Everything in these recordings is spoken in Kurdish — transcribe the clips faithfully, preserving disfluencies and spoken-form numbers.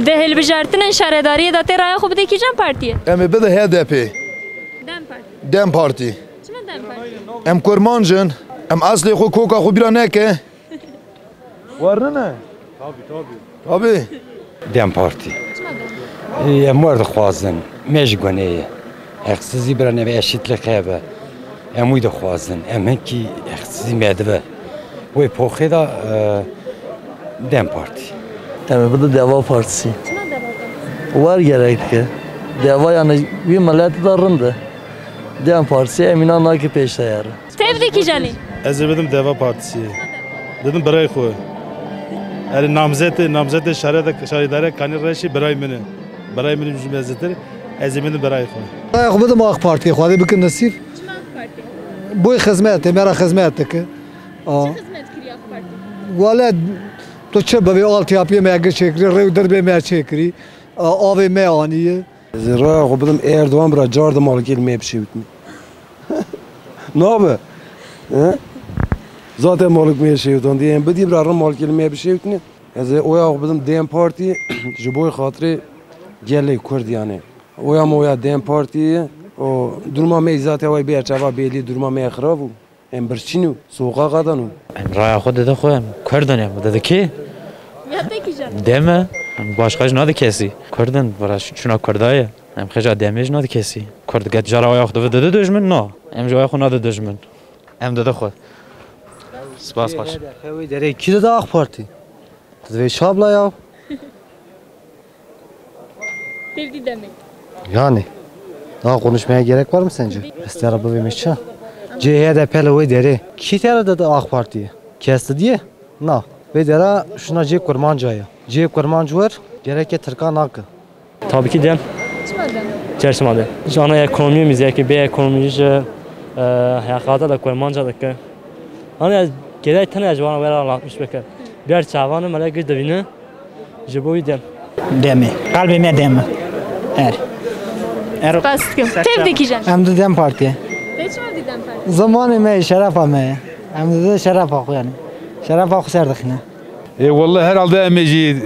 Di hilbijartinên şaredariyê de tê raya xwe bidê kîjan partiyê? Em ê bide H D P. DEM Parti. DEM Partî. Çima DEM Parti? Em kurmanc in. Em eslê xwe, koka xwe bîra neke. Warine? Tabii, tabii. Tabii. DEM Partî. Çima DEM? Ê, em wer dixwazin. Me ji gunê ye. Heqsizî bira nebe, eşitlik hebe. Em wî dixwazin. Em hinkî heqsizî me dibe. Wê poxê de, e, DEM Partî. Em ê bidin Deva Partîsî. Çima Deva Partîsî? Wer gerek dike. Deva yani wî milletî de rind e. DEM Partîsî em înan nake pêş de yere. Tevdî kîjanî? Ez ê bidim Deva Partîsî. Bidim birayê xwe. Erê namzetê, namzetê şare de, şaredare Kanî Reşî birayê min e. Birayê min e ji me zêtir. Ez ê bidim birayê xwe. Raya xwe bidim AK Partiyê, Xwedê bikin nesîb. Çima AK Partî? Boy xizmetê, me re xizmet dike. Aa. Çi xizmet kiriye AK Partî? Wele tu çi bivê, altyapiyê me gir çêkirî, rêw dirbê me çêkirî, a, avê me aniye. Ez ê raya xwe bidim Erdogan bira, car di malkê li me bişêwitîne. Nabe. He? Zaten malk me şêwitandiye. Em bidî bira rin malkê li me bişêwitîne. Ez ê oya xwe bidim DEM Partî ji bo xatirê gelê Kurd yani. Oya me oya DEM Partî ye. O duruma me zaten way bê çava belî, duruma me xirab bû. Em birçîn û sokaxa de nû. Em raya xwe dide xwe, em Kurd in, em dide kê? Ya te kîjan? Deme, em başka ji nade kesî. Kurd in, vira çuna Kurda ye. Em xêca demê ji nade kesî. Kurd get cara oya xwe dide dijmin, na. Em ji oya xwe nade dijmin. Em dide xwe. Spas xweş. Ew derê kî dide AK Partî? Tu divê şabla ya. Tevdî demê. Yani, daha konuşmaya gerek var mı sence? Estera bivê me çi? Cê H D P li wê derê. Kî tere dide AK Partiyê? Kes didiye? Na. Vê dera şuna cê kurmanca ye. Cê kurmanc wer, gereke Tirka nake. Tabii ki DEM. Çima DEM? Çerşima DEM. Ji ana ekonomiyê miziyekê bê ekonomiyê ji, e, heyata da kurmanca dike. Hani ez gerek tene ji wana wera anlatmış bike. Ber çavanı mele giş divîne. Ji bo wî DEM. DEMê. Qalbê me DEM e. Er. Er. Spas dikim. Tevdî kîjan? Em di DEM Partiyê. Te çima dî DEM Partî? Zimanê me ye, şerefa me ye. Em di şerefa xwe yani. Şerefa xwe ser dixine. E, vallahi herhalde em ê jî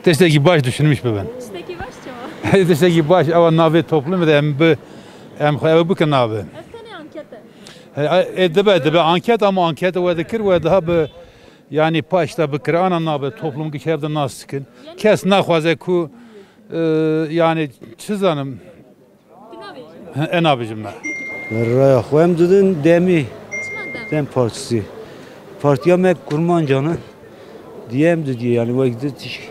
tiştekî baş düşünmüş bibin. Tiştekî baş çawa? Tiştekî baş, ewa navê toplumê de em bi, em xwe ew bikin navê. Ev tenê anket e. He, e, dibe, dibe anket ama anket we dikir we daha bi, yani paşta bi kirana nabe toplum ki hevde nas dikin. Kes naxwaze ku, e, yani çi zanim, e, nabijim me. Raya xwe em didin DEMî. Çima DEM? DEM Partisi. Partiya me kurmancan e. Diye em didiye yani wek di tişk.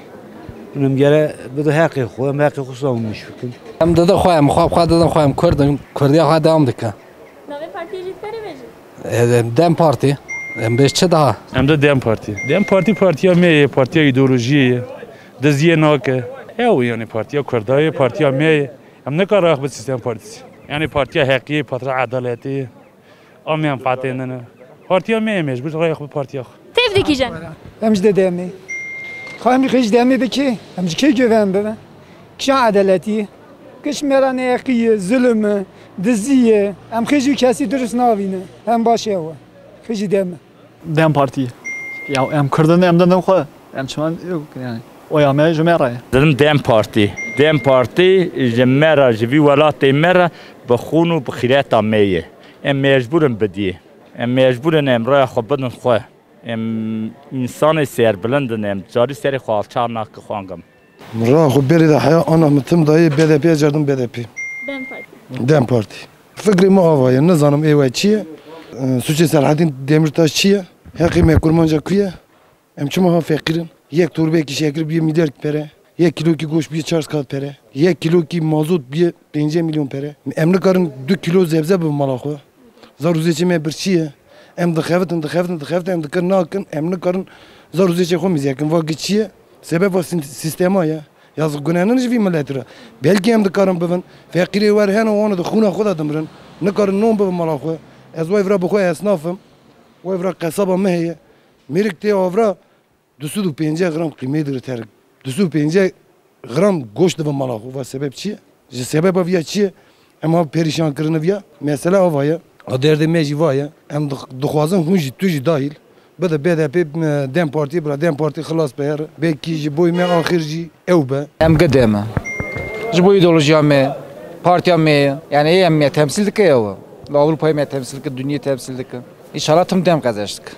Em gere bide heqê xwe, em heqê xwe savunmuş bikin. Em dide xwe, em xwe, xwe didin xwe, em Kurd in, Kurdiya xwe devam dike. Navê partiyê jî dikarî bêjî? E, DEM Partî. Em bêj çi daha? Em de DEM Partî. DEM Partî partiya me ye, partiya îdeolojiyê ye. Diziyê nake. Ew yani partiya Kurda ye, partiya me ye. Em nikarin axbet sîstem partîsî. Yani partiya heqiyê, partiya edaletê. A menfaatê ne ne. Partiya me ye, mecbur raya xwe bi partiya xwe. Tevdî kîjan? Em ji de DEMê. Ka em xwe ji DEMê bikê, em ji kê güven bibe? Kîjan edaletî ye? Giş me re neheqî ye, zulm e, dizî ye. Em xwe ji kesî dirust navîne. Em baş ew e. Xwe ji DEMê. DEM Partî. Ya em Kurd in, em didin xwe. Em çiman yok yani. Oya me ji me re ye. Didim DEM Partî. DEM Partî ji me re, ji vî welatê me re bi xûn û bi xîreta me ye. Em mecbûr in bidiyê. Em mecbûr in em raya xwe bidin xwe. Em însanê serbilind in, em carî serê xwe alçaq nakin xwe angim. Min raya xwe berê de heya ana min tim dayê B D P, ez cerdim B D P. DEM Partî. DEM Partî. Fikrê min ava ye, nizanim ê we çi ye? E, suçê Selahattin Demirtaş çi ye? Heqê me kurmanca ku ye? Em çima ha feqîr in? Yek torbekî şekir bîye mîlyar pere, yek kîlokî goşt bîye çar kat pere, yek kîlokî mazot bîye pêncî milyon pere. Em nikarin du kîlo zebze bibin mala xwe. Zar û zêçê me birçî ye. Em dixebitin, dixebitin, dixebitin, em dikir nakin, em nikarin zar û zêçê xwe mizêkin. Va gi çi ye? Sebeba sin-, sîstema ye. Yazık, gunenin ji vî miletî re. Belkî em dikarin bibin. Feqîrê wer hene, wan di xûna xwe de dimirin. Nikarin non bibin mala xwe. Ez wey vira bi xwe esnaf im. Wey vira qesaba me heye. Mêrik tê avra du sed û pêncî gram qîmê digire terik. Du sed û pêncî gram goşt dibe mala xwe. Va sebeb çi ye? Ji sebeba viya çi ye? Em ha perîşan kirine viya. Mesele ava ye. A derdê me jî va ye. Em dix-, dixwazin hûn jî, tu jî dahîl. Bide B D P, e, DEM Partî, bila DEM Partî xilas be, her belkî ji boyê me axir jî ew be. Em gide me. Ji bo îdeolojiya me, partiya me ye. Yani ê em me temsîl dike ew. Li Ewropayê me temsîl dike, dinyê temsîl dike. Înşallah tim DEM qezenç dike.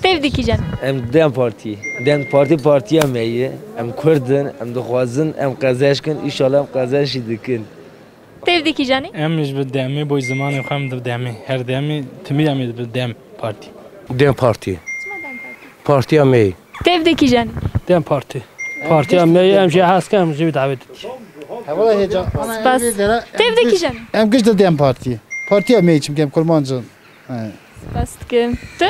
Tev dikî jen. Em DEM Partî. DEM Partî partiya me ye. Em Kurd in, em dixwazin, em qezenç kin, înşallah em qezenç jî dikin. Tev dikî jenî. Em ji bi DEMê boy zimanê xwe em di DEMê. Her DEMê, timî em ê bi DEM Partî. DEM Partî. Çima DEM Partî? Partiya me ye. Tev dikî jenî. DEM Partî. Partiya me ye, em jê hez kin, em jê wî dawet dikî. Hevala hêca. Spas. Tev dikî jenî. Em giş de DEM Partî. Partiya me ye, çimkî em kurmanc in. He. Spas dikim. Tu?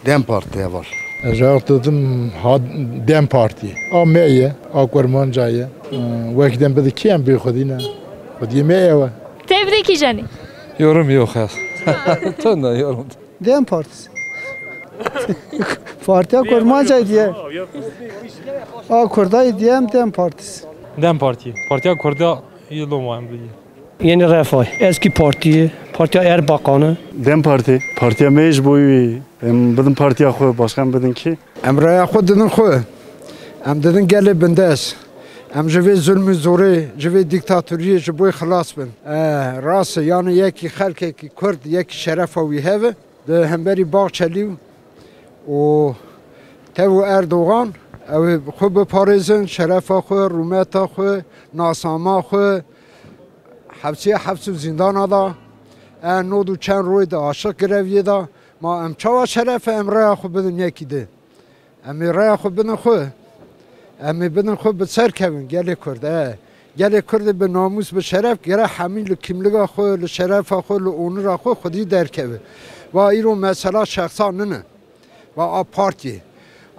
DEM Partî heval. Ez cevap dedim ha DEM Partî. A me ye, a kurmanca ye. Wek DEM bide kî em bê xwedî ne. Xwediyê me ew e. Tev dikî jenî. Yorum yok ya. Tunda yorum. DEM Partisi. Partiya kurmanca diye. A Kurda diye em DEM Partisi. DEM Partî. Partiya Kurda yê Loma em bigî. Yeni Refah, Eski Parti, Partiya Erbakan'ı. DEM Partî, partiya me ji bo wî em bidin partiya xwe, başka em bidin kî? Em raya xwe didin xwe. Em didin gelê bindest. Em ji vê zulm û zorê, ji vê dîktatoriyê ji bo xilas bin. E, rast e, yani yekî xelkekî Kurd, yekî şerefa wî hebe. Di hemberî Bahçelî û tev û Erdogan, ew ê xwe biparêzin, şerefa xwe, rûmeta xwe, nasama xwe, hepsiya heps û zîndana da, e, nod û çend royê di aşiq greviyê da. Ma em çawa şeref e, em raya xwe bidin yekî di? Em ê raya xwe bidin xwe. Em ê bidin xwe bi ser kevin gelê Kurd. E, gelê Kurd ê bi namûs, bi şeref gere hemî li kîmliga xwe, li şerefa xwe, li onura xwe xwedî derkeve. Va îro mesela şexsa nine. Va a partiyê.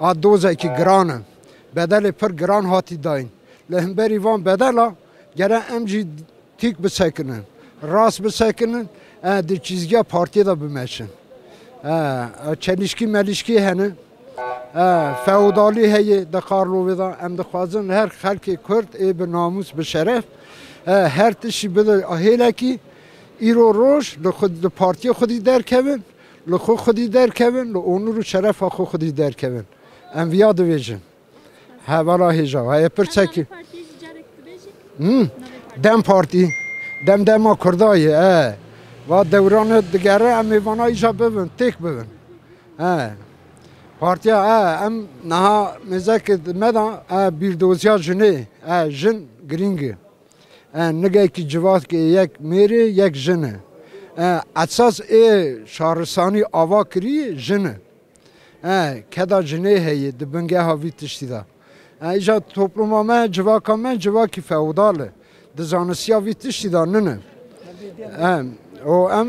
A dozekî giran e. Bedelê pir giran hatî dayîn. Li hemberî van bedela gere em jî tîk bisekinin, rast bisekinin, e, di çîzgiya partiyê de bimeşin. E, e, çelîşkî melîşkî hene, e, feodalî heye di Karlovê de. Em dixwazin her xelkê Kurd ê bi namûs, bi şeref, e, her tiştî bide hêlekî, îro roj li xwe, li partiyê xwedî derkevin, li xwe xwedî derkevin, li onur û şerefa xwe xwedî derkevin. Em viya dibêjin. Hevala hêja. Heye pirsekî. Navê partiyê jî carek dibêjî? Hmm. Navê partiyê. DEM Partî. DEM dema Kurda ye, e. Va dewrane digere, em ê vana îja bibin, têk bibin. E. Partiya, e, em niha mêzekê me da, e, bîrdoziya jinê, e, jin girîng e. E, nigekî civakê yek mêrê, yek jin e. E, esas ê şaristanî ava kirî jin e. E, keda jinê heye di bingeha vî tiştî de. E, îja topluma me, civaka me, civakî feodal e. Di zanistiya vî tiştî de nine. E, û em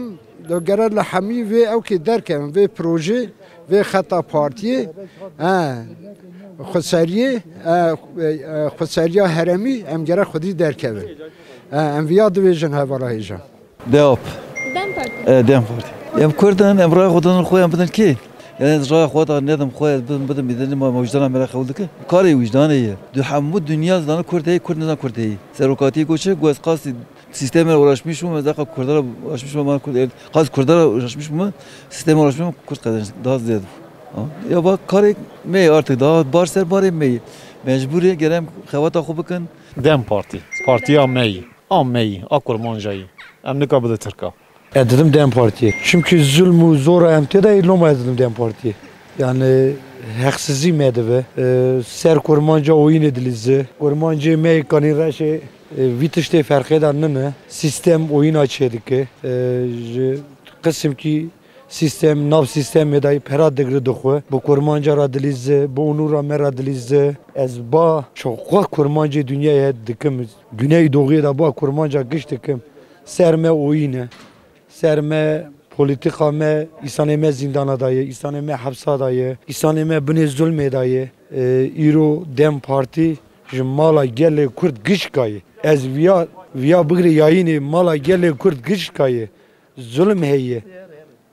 do gere li hemî vê ewkê derkevin, vê projê, vê xeta partiyê, e, xweseriyê, e, e, xweseriya herêmî em gere xwedî derkevin. E, em viya dibêjin hevala hêja. DEOP. DEM Partî. E, DEM Partî. Em Kurd in, em raya xwe didin xwe, em bidin kê? Em ez raya xwe da nedim xwe, ez bidim, bidim, bidim, ma, ma wijdana me re qebûl dike? Karê wijdanê ye. Di hemû dinya zane Kurd heye, Kurd nizane Kurd heye. Serokatiyê got çi? Got ez qasî sîstemê re uğraşmiş bûm, ez heqa Kurda re uğraşmiş bûm, ma Kurd, qasî Kurda re uğraşmiş bûm, sîstemê uğraşmiş bûm, Kurd qezenç daha zêde bû. Ha? Ya bak karê me ye artık, daha bar ser barê me ye. Mecbûr e, gere em xebata xwe bikin. DEM Partî, partiya me ye. A me yî, a kurmanca yî. Em nika bide Tirka. Ez didim DEM Partiyê. Çimkî zulm û zora em tê de yî, loma ez didim DEM Partiyê. Yani heqsizî me dibe. E, ser kurmanca oyînê dilîze. Kurmancê me yê Kanî Reşê, e, vî tiştê ferqê de nine. Sîstem oyîna çêdike. E, ji qisimkî Sîstem, nav sîstemê de pera digri dixwe. Bi kurmanca re dilîze, bi onûra me re dilîze. Ez ba çiqa kurmancê dinyayê dikim. Güneydoğuyê de ba kurmanca giş dikim. Ser me oyîn e. Ser me polîtîka me, îsanê me zîndana de ye, îsanê me hepsa de ye, îsanê me binê zulmê de ye. E, îro DEM Partî ji mala gelê Kurd giş kaye. Ez viya, viya bigre yayînê mala gelê Kurd giş kaye. Zulm heye.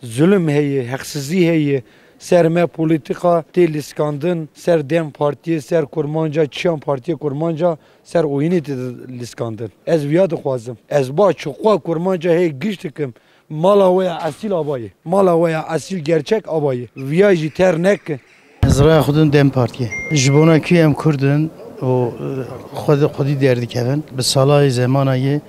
Zulm heye, heqsizî heye. Ser me polîtîka tê lîskandin, ser DEM Partiyê, ser kurmanca, çiyan partiyê kurmanca, ser oyînê tê lîskandin. Ez viya dixwazim. Ez ba çiqa kurmanca heye giş dikim. Mala we ya esîl ava ye. Mala we ya esîl gerçek ava ye. Viya jî ter neke. Ez raya xwe didin DEM Partiyê. Ji bona ku em Kurd in û, e, xwedî, xwedî derdikevin. Bi sala yê, zemana yê,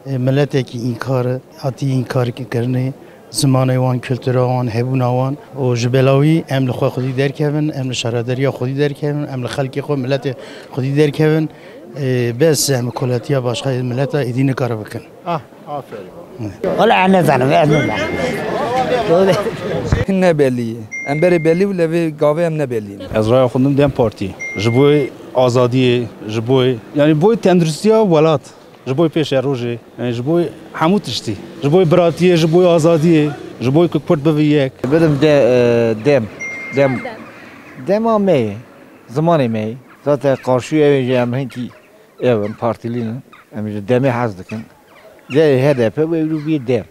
e, miletekî înkar e, hatî înkarkirinê, zimanê wan, kultura wan, hebûna wan û ji bela wî em li xwe xwedî derkevin, em li şaredariya xwedî derkevin, em li xelkê xwe, miletê xwedî derkevin. E, bes em koletiya başqa mileta êdî nikare bikin. Ah, aferin. Wala em nezanim, ez nezanim. Ne bellî ye. Em berê bellî bû, lê vê gavê em ne bellî ne. Ez raya xwe didim DEM Partî. Ji bo azadiyê, ji bo, yanî bo tenduristiya welat, ji bo pêşerojê, yanî ji bo hemû tiştî. Ji bo biratiyê, ji bo azadiyê, ji bo ku Kurd bibe yek. Bidim de, e, DEM. DEM. DEM a me ye. Zimanê me ye. Zaten qarşî ew ê jî em hinkî Ev in, partîlî ne. Em ji DEMê hez dikin. Lê HDP û ewro bî DEM.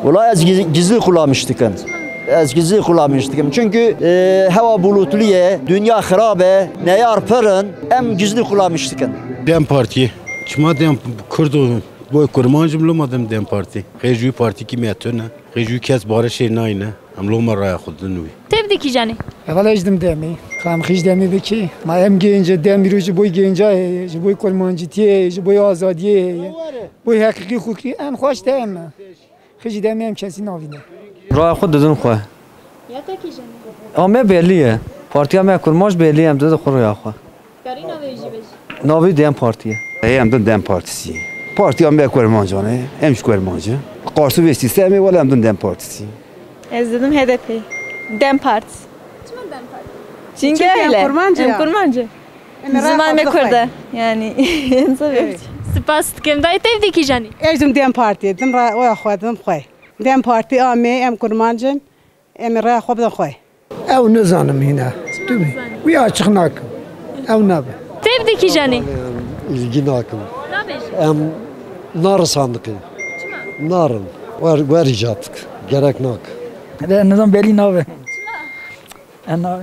Wela ez giz-, gizlî qulamiş dikim. Ez gizlî qulamiş dikim. Çünkü, e, hewa bulutlu ye, dünya xirab e, neyar pir in, em gizlî qulamiş dikin. DEM Partiyê. Çima DEM Kurd û boy kurmancim loma dem DEM Partî. Xêr ji wî partîkî me tune. Xêr ji wî kes barişê nayne. Em loma raya xwe din wî. Tevdî kîjan e? Hevala ez dim DEMê. Ka em xîş DEMê bikî. Ma em gênce DEM îro ji boy gênca heye, ji boy kurmancîtiyê heye, ji boy azadiyê heye. Boy heqîqî xukî en xweş DEM e. Xîş DEMê em kesî navîne. Raya xwe didin xwe. Ya te kîjan e? A me belî ye. Partiya me kurmanc belî ye, em didin xwe raya xwe. Karî navê wî jî bêjî. Navê DEM Partî ye. Hey, em din DEM Partîsî. Partiya me kurmancan e, em ji kurmanc in. Qarşî vê sîstemê wele em din DEM Partîsî. Ez didim HDP. DEM Partî. Çima DEM Partî? Çünkü Çünkü em öyle. Kurmancı Em ya. Kurmancı. Em Ziman me rahat Kurd e. Yani. Evet. Spas dikim. Dayê tevdî kîjan e? Ez dim DEM Partî. Dim ra oya xwe dim xwe. DEM Partî a me em kurmancin. Em ê raya xwe bidin xwe. Ew nizanim hîne. Tu bî. Wî açiq nakim. Ew nabe. Tevdî kîjan e? İlgi nakim. Nabêjî. Em narisandiqîn. Çima? Narin. Wer, wer îcat dik. Gerek nak. De nizam belî nabe. Çima? E, na-